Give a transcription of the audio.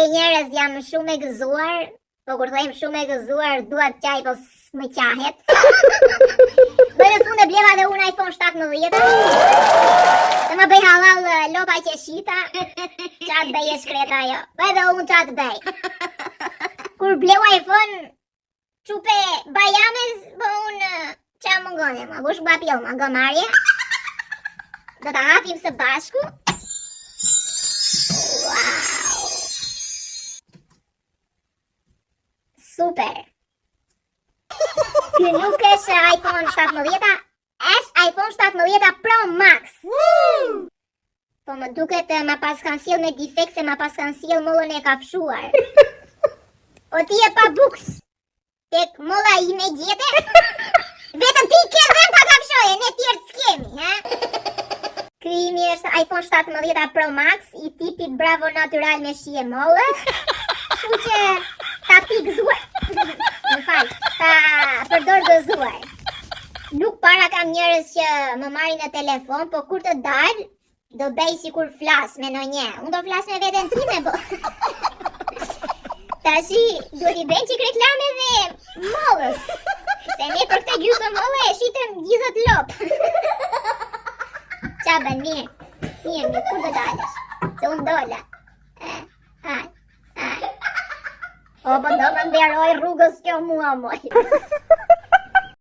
E njerëz jam shumë e gëzuar, po kur them shumë e gëzuar, dua të qaj, po s'më qahet. Më në fund e bleva dhe unë iPhone 17. Të më bëj hallall eh, lopa që shita. Ça të bëj e shkreta ajo. Po edhe unë ça të bëj. Kur bleu iPhone, çupe bajames, po unë ça mungon e ma, kush ba pjell, ma gomarje. Do ta hapim së bashku. Wow. Super. Ky nuk është iPhone 17, është iPhone 17 Pro Max. Po më duket eh, ma paskan sjell me defekt se ma paskan sjell mollën e kafshuar. Po ti e pa buks. Tek molla ime gjete. Vetëm ti ke dhëmb ta kafshoje, ne tjerë s'kemi, ha? Ky imi është iPhone 17 Pro Max i tipit Bravo Natural me shije molle. Kështu që ta pi gëzuar. Më fal, ta përdor gëzuar. Nuk para kam njerëz që më marrin në telefon, po kur të dal, do bëj sikur flas me ndonjë. Unë do flas me veten time, po. Tashi, duhet i bëjmë çik reklamë edhe mollës. Se ne për këtë gjysmë molle e shitëm gjithë atë lopë. Qa bën mirë? Mirë, mirë, kur do dalësh? Se unë dola. E, haj, haj. O, po do më nderoj rrugës kjo mua, moj.